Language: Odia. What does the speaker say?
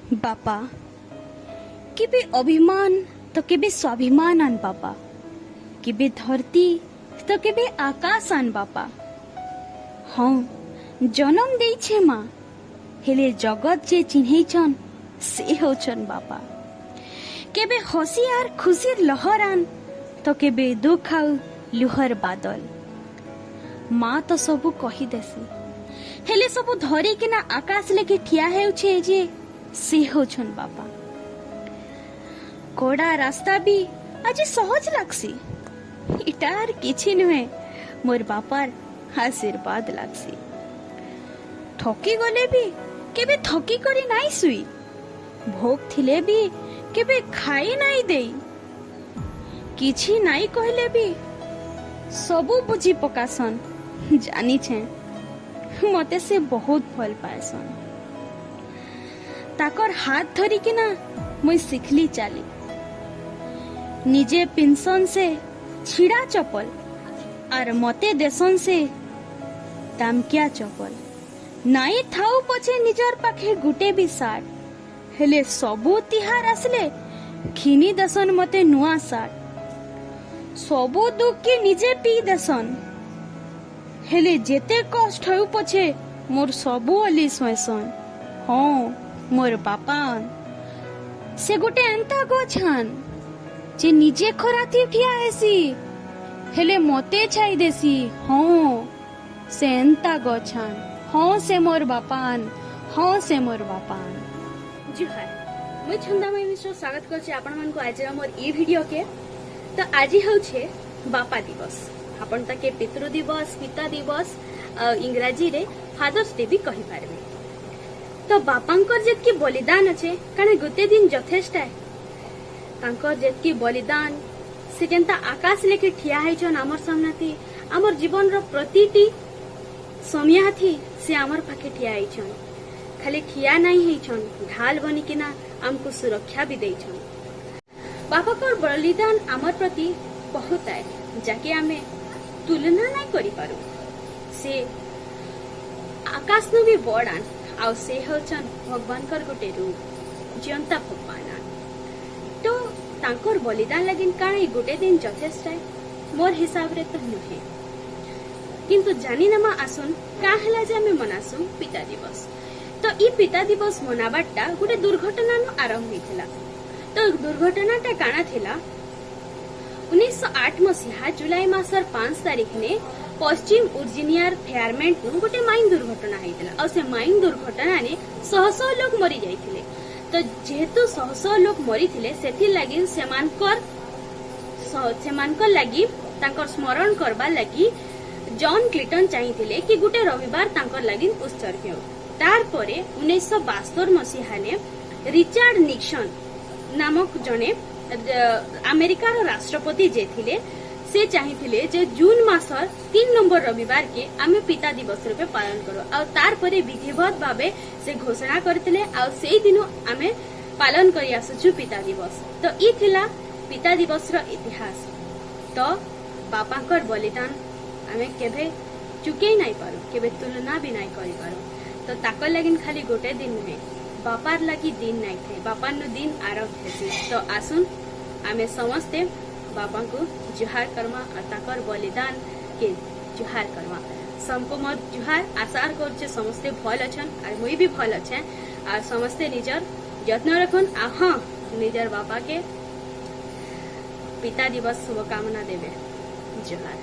ବାପା କେବେ ଅଭିମାନ ତ କେବେ ସ୍ୱାଭିମାନ ଆନ୍ ବାପା, କେବେ ଧରତୀ ତ କେବେ ଆକାଶ ଆନ୍ ବାପା। ହଁ, ଜନମ ଦେଇଛେ ମା, ହେଲେ ଜଗତ ଯେ ଚିହ୍ନେଇଛନ୍ ସେ ହଉଛନ୍ ବାପା। କେବେ ହସି ଆର୍ ଖୁସିର ଲହର ଆନ୍ ତ କେବେ ଦୁଃଖ ଆଉ ଲୁହର ବାଦଲ। ମା ତ ସବୁ କହିଦେସି, ହେଲେ ସବୁ ଧରିକିନା ଆକାଶ ଲେଖି ଠିଆ ହେଉଛେ ଯେ ସେ ହଉଛନ୍ ବାପା। କଡ଼ା ରାସ୍ତା ବି ଆଜି ସହଜ ଲାଗ୍ସି, ଇଟା ଆର୍ କିଛି ନୁହେଁ, ମୋର ବାପାର ଆଶୀର୍ବାଦ ଲାଗ୍ସି। ଥକି ଗଲେ ବି କେବେ ଥକି କରି ନାଇଁ ଶୁଇ, ଭୋକ ଥିଲେ ବି କେବେ ଖାଇ ନାଇଁ ଦେଇ, କିଛି ନାଇଁ କହିଲେ ବି ସବୁ ବୁଝି ପକାସନ୍। ଜାନିଛେଁ, ମତେ ସେ ବହୁତ ଭଲ ପାଏସନ୍। ତାକର ହାତ ଧରିକିନା ମୁଇଁ ଶିଖଲି ଚାଲି। ନିଜେ ପିନ୍ଧସନ୍ ସେ ଛିଡ଼ା ଚପଲ ଆର୍ ମତେ ଦେସନ୍ ସେ ଦାମକିଆ ଚପଲ। ନାଇଁ ଥାଉ ପଛେ ନିଜର ପାଖେ ଗୁଟେ ବି ସାର୍ଟ, ହେଲେ ସବୁ ତିହାର ଆସିଲେ ଘିନି ଦେସନ୍ ମତେ ନୂଆ ସାର୍ଟ। ସବୁ ଦୁଃଖ ନିଜେ ପିଇ ଦେସନ୍, ହେଲେ ଯେତେ କଷ୍ଟ ହେଉ ପଛେ ମୋର ସବୁ ଅଲି ଶୁଏସନ୍। ହଁ, ମୋର ବାପା ସେ ଗୋଟେ ଏନ୍ତା ଗଛ ଆନ୍ ଯେ ନିଜେ ଖରାଥି ଠିଆ ହେସି, ହେଲେ ମତେ ଛାଇ ଦେସି। ହଁ, ସେ ଏନ୍ତା ଗଛ ଆନ୍। ହଁ, ସେ ମୋର ବାପା ଆନ୍। ହଁ, ସେ ମୋର ବାପା ଆନ୍। ଜୁହାର, ମୁଇଁ ଛନ୍ଦାମୟୀ ମିଶ୍ର ସ୍ୱାଗତ କରୁଛି ଆପଣମାନଙ୍କୁ ଆଜିର ମୋର ଇ ଭିଡ଼ିଓ କେ। ତ ଆଜି ହେଉଛି ବାପା ଦିବସ। ଆପଣ ତାକେ ପିତୃ ଦିବସ, ପିତା ଦିବସ ଆଉ ଇଂରାଜୀରେ ଫାଦର୍ସ ଡେ ବି କହିପାରିବେ। ତ ବାପାଙ୍କର ଯେତିକି ବଳିଦାନ ଅଛେ, କାରଣ ଗୋଟେ ଦିନ ଯଥେଷ୍ଟ ଆଏ। ତାଙ୍କର ଯେତିକି ବଳିଦାନ, ସେ ଯେନ୍ତା ଆକାଶ ଲେଖେ ଠିଆ ହେଇଛନ୍ ଆମର ସାମ୍ନାତି, ଆମର ଜୀବନର ପ୍ରତିଟି ସମିୟାଥି ସେ ଆମର ପାଖେ ଠିଆ ହେଇଛନ୍। ଖାଲି ଠିଆ ନାଇଁ ହେଇଛନ୍, ଢାଲ ବନିକିନା ଆମକୁ ସୁରକ୍ଷା ବି ଦେଇଛନ୍। ବାପାଙ୍କର ବଳିଦାନ ଆମର ପ୍ରତି ବହୁତ ଆଏ, ଯାକେ ଆମେ ତୁଳନା ନାଇଁ କରିପାରୁ। ସେ ଆକାଶନୁ ବି ବଡ଼ ଆନ୍ ଆଉ ସେ ହେଉଛନ୍ ଭଗବାନଙ୍କର ଗୋଟେ ରୂପ, ଜିଅନ୍ତା ଭଗବାନ ଆନ୍। ତ ତାଙ୍କର ବଳିଦାନ ଲାଗି କାଣା ଏଇ ଗୋଟେ ଦିନ ଯଥେଷ୍ଟ ଆଏ? ମୋର ହିସାବରେ ତ ନୁହେଁ। କିନ୍ତୁ ଜାନିନେମା ଆସୁନ୍, କାଁ ହେଲା ଯେ ଆମେ ମନାସୁଁ ପିତା ଦିବସ। ତ ଇ ପିତା ଦିବସ ମନାବାରଟା ଗୋଟେ ଦୁର୍ଘଟଣାନୁ ଆରମ୍ଭ ହେଇଥିଲା। ତ ଦୁର୍ଘଟଣାଟା କାଣା ଥିଲା? 1908 ମସିହା ଜୁଲାଇ ମାସର 5 ତାରିଖନେ ପଶ୍ଚିମ ଭର୍ଜିନିଆର ଫେୟାରମେଣ୍ଟନୁ ଗୋଟେ ମାଇନ୍ ଦୁର୍ଘଟଣା ହେଇଥିଲା ଆଉ ସେ ମାଇନ୍ ଦୁର୍ଘଟଣାରେ ଶହ ଶହ ଲୋକ ମରି ଯାଇଥିଲେ। ତ ଯେହେତୁ ଶହ ଶହ ଲୋକ ମରିଥିଲେ, ସେଥିର୍ଲାଗି ସେମାନଙ୍କର ଲାଗି, ତାଙ୍କର ସ୍ମରଣ କରବାର ଲାଗି ଜନ୍ କ୍ଲିଟନ ଚାହିଁଥିଲେ କି ଗୋଟେ ରବିବାର ତାଙ୍କର ଲାଗି ଉତ୍ସର୍ଗ ହେଉ। ତାରପରେ 1972 ମସିହାରେ ରିଚାର୍ଡ ନିକ୍ସନ ନାମକ ଜଣେ ଆମେରିକାର ରାଷ୍ଟ୍ରପତି ଯେ ଥିଲେ, ସେ ଚାହିଁଥିଲେ ଯେ ଜୁନ ମାସର 3 ନମ୍ବର ରବିବାର କେ ଆମେ ପିତା ଦିବସ ରୂପେ ପାଳନ କରୁ। ଆଉ ତାରପରେ ବିଧିବଦ୍ଧ ଭାବେ ସେ ଘୋଷଣା କରିଥିଲେ ଆଉ ସେଇ ଦିନ ଆମେ ପାଳନ କରି ଆସୁଛୁ ପିତା ଦିବସ। ତ ଇ ଥିଲା ପିତା ଦିବସର ଇତିହାସ। ତ ବାପାଙ୍କର ବଳିଦାନ ଆମେ କେବେ ଚୁକେଇ ନାଇଁ ପାରୁ, କେବେ ତୁଳନା ବି ନାଇଁ କରିପାରୁ। ତ ତାକର ଲାଗି ଖାଲି ଗୋଟେ ଦିନ ନୁହେଁ, ବାପାର ଲାଗି ଦିନ ନାଇଁ ଥାଏ, ବାପାର ନୁ ଦିନ ଆରମ୍ଭ ହେସି। ତ ଆସୁନ୍, ଆମେ ସମସ୍ତେ ବାପାଙ୍କୁ ଜୁହାର କର୍ମା ଆଉ ତାକର ବଳିଦାନ କେ ଜୁହାର କର୍ମା। सबको मोर ଜୁହାର। ଆଶା କରୁଛେ ସମସ୍ତେ ଭଲ ଅଛନ୍ ଆର୍ ମୁଇଁ ବି ଭଲ ଅଛେ। ଆର୍ ସମସ୍ତେ ନିଜର ଯତ୍ନ ରଖୁନ୍ ଆଉ ହଁ, ନିଜର ବାପା କେ ପିତା ଦିବସ ଶୁଭକାମନା ଦେବେ। ଜୁହାର।